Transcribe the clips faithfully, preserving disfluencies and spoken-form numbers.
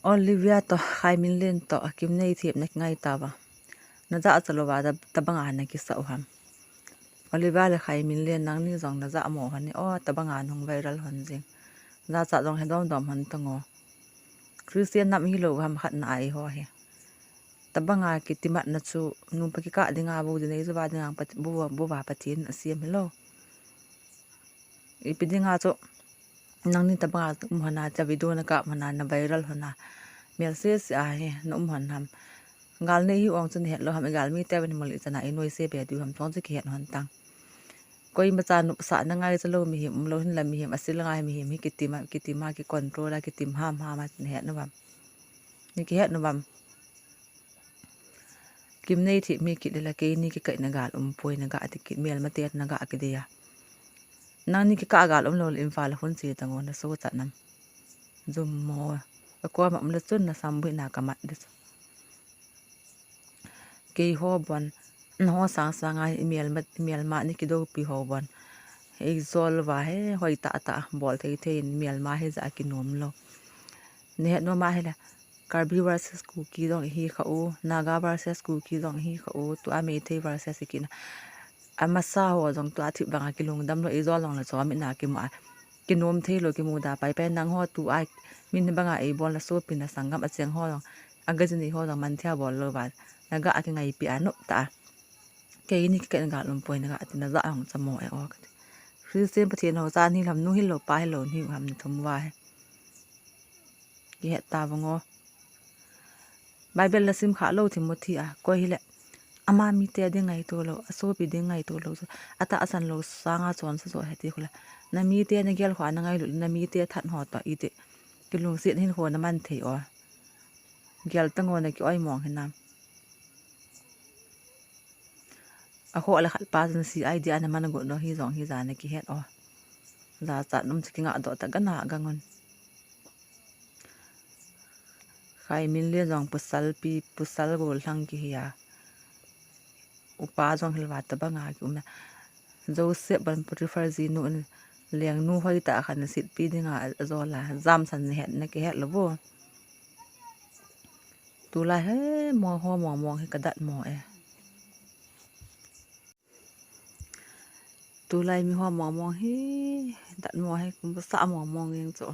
Olivia to Khai Min Len to Kimneithip na kingai tava. Na ja cha lova da tabanga na kisa u ham. Olivia le Khai Min Len nangni jong na ja mo hon ni o tabanga nung viral hon jing. Ja cha jong he dom dom hon tango. Christian nam hi lo ham khat na ai ho he. Tabanga kitimat na chu nu pa kika dinga bu dinei juwa dinga pat bu bu va patin asiam hi lo. Ipi dinga chu nangni tabanga um hana cha video na ka hana na viral hana. Mel se se a he na um hon ham. Gal nei hi ong chun het lo ham gal mi te ben mol i chana i noi se be du ham chong chu kihet hon tang. Koi ma cha nu sa na ngai cha lo mi him um lo hin la mi him asil ngai mi him hi kitima kitima ki control a kitim ham ham a chin het no bam. Ni kihet no bam. Kimneithip mi kit le la keini kikai na gal um poi na ga ti kit mel ma te na ga ki dia. Nangni kika gal um lo le Imphal a hun si tango na so cha nam. Jum mo. A ko ma um le chun na sam bui na ka mat de. Kei ho bon. Na ho sang sang a i mel ma i mel ma ni kido pi ho bon. Ei jol va he hoi ta ta bol thei thei mel ma he ja kinom lo. Ne no ma he la. Karbi versus Kuki jong hi kha u, Naga versus Kuki jong hi kha u, tua Meitei versus kina. Amasa ho jong tua thip banga kilungdam lo i jol long la chom ina kimu a. Kinom thei lo kimu da pai pai nang ho tua min banga ei bol na so pina sangam a cheng ho jong. A gajini ho jong man thia bol lo ba. Na ga a kingai pi a nop ta. Keini kikai na ga lum poi na ga ti na ja hong chamo e o ka ti. Christian Pathen ho cha ni lam nu hi lo pa hi lo ni ham ni thum wa he. Kihet ta vang o. Bible la sim kha lo Timothy a koi hile. Ama mi te ding ngai to lo, a sopi ding ngai to lo. Ata asan lo sanga chon sa jo he ti khula. Na mi te na gel khwa na ngai lo, na mi te that ho to i te. Kilungset hin kho na man thei o. Gel tango na ki oi mong hinam. A kho la khat pa jun si idea na man go no hi jong hi ja na kihet o. Ja cha num chi kinga do ta ga na ga ngun. Khai Min Len jong pasal pi pasal gol hlang ki hi a. Upa jong hilwa ta banga ki um na. Joseph ban Potiphar ji nu in leng nu hoi ta khan sit pi dinga a jola jam san het na kihet lo bo. Tulai he mo ho mo mo hi ka dat mo e. Tulai mi ho mong mong hi dat mo hi kum sa mong mong jeng chu.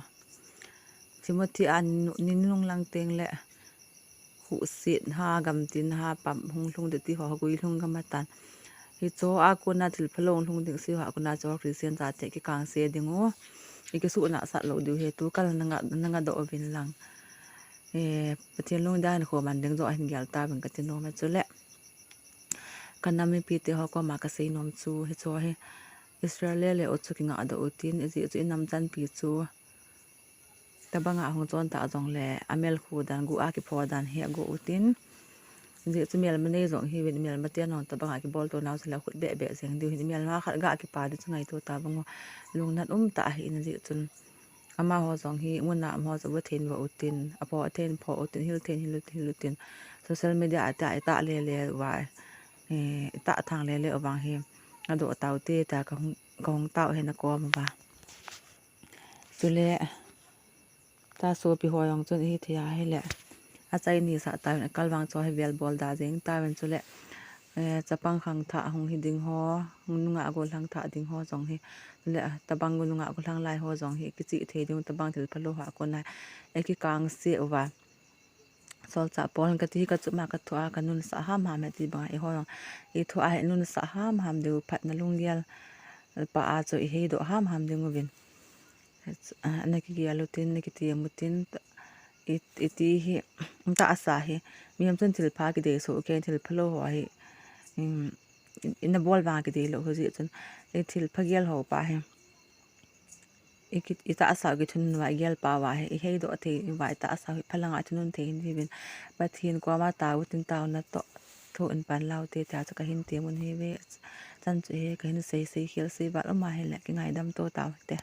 Timothy a ni nung lang teng le husit ha gamtin ha pam hung lhung de ti ho gui lhung gam atan. Hi chu a kona thil phalong lhung ding si ha kona chu Christian cha te ki kang se ding u. I ki su na sa lo diu he tu kal na nga na nga do vin lang. E Pathian lungdan kho man ding jo hin gel ta vin ka ti nom e chu le. Ka nam mipi te ho koma ka sei nom chu hi chu hi Israel le le o chu kinga do utin i ji chu i nam chanpi chu tabanga hung chon ta jong le a mel khu dan gu a ki pho dan hi a gu utin ji chu mel ma nei jong hi vin mel ma te non tabanga ki bol to nau chu le khut be be jeng diu hin mel ma khat ga ki pa di chu ngai to ta bang lungnat um ta hi in ji chun Ama ho jong hi, muna ama ho jong va thein va utin, a pho a thein pho utin, hil thein hil utin, hil utin. Social media a ta, ta le le va, eh, ta thang le le vang hi, a do tau te ta ka hung, ka hung tau he na ko ma va. Chule, ta sopi ho jong chun hi thei a hi le. A chai ni sa ta, a kal vang cho hi vel bol da jeng ta ven chule. Eh, chapang khang tha hung hi ding ho, nunga a gollhang tha ding ho jong hi, le, ah, tabang nunga a gollhang lai ho jong hi, kichi thei ding tabang thil phalou ha kona, eh, kikang se uva. Solchah pol kati hi ka chuma ka thua ka nun sa ham ham he ti banga, i ho jong, i thua he nun sa ham ham deu phatna lunggel, pa a chu i hei doh ham ham ding uvin. Ah, na kigel utin, na kitiam utin, i, i ti hi, ta asa hi, mihem chun thil pha kidei so, ken thil phalou ho hi, um, i, i na bol vang kidei lou ho ji chun, i thil pha gel ho pa hi, i ki, i ta asa ki thun va, i gel pa va hi, i hei doh thei va, i ta asa hi, phalanga thunun thei hin vin, Pathen koma tau tin tau na to, thu in pan lau te ta chu ka hin ti mun hi ve, chan chu hi, ka hin sei sei khel sei va, lama hi le, ki ngaidam to tau te.